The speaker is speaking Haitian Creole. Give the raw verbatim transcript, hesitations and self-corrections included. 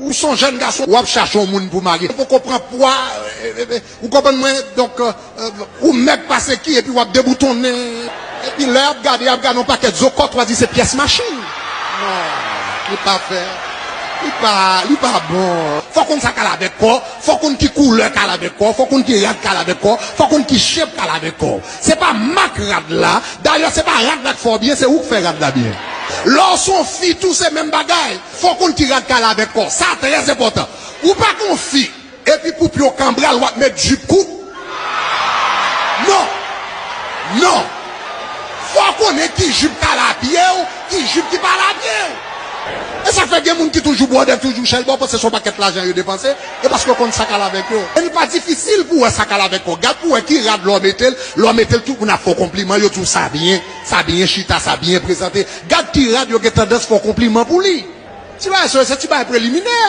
Ou se yon jèn gason, w ap chache yon moun pou marye. Ou poko pran pwa, e, e, e, ou konprann mwen, donk, e, e, ou mèg pase ki, epi w ap deboutonnen. Epi lè y ap gade, y ap gade yon pakèt zo kòt, w a di se pyès machin. Non, li pa fè. Li pa, li pa bon. Fò konn sa k al avèk kò, fò konn ki koulè k al avèk kò, fò konn ki rad k al avèk kò, fò konn ki shape k al avèk kò. Se pa mak rad la, dayè se pa rad la k fè w byen, se ou k fè rad la byen. Lè w se yon fi tou, se menm bagay. Fò w konn ki rad k al avèk kò w. Sa trè enpòtan. Ou pa gon fi, epi pou pye w kanbral, w ap met jip kout. Non. Non. Fò w konnen ki jip k al a pye w, ki jip ki pa al a pye w. E sa k fè gen moun ki toujou bwòdè, toujou chèlbè, w panse se yon pakèt lajan yo depanse, e paske yo konn sa k al avèk yo. E li pa difisil pou w wè sa k al avèk kò w. Gad pou w wè ki rad lè w mete l, lè w mete l, tout moun ap fè w konpliman, yo di w sa byen, sa byen chita, sa byen prezante. Gad ki rad yo gen tandans fè w konpliman pou li. Ti bagay sa yo, se ti bagay preliminè.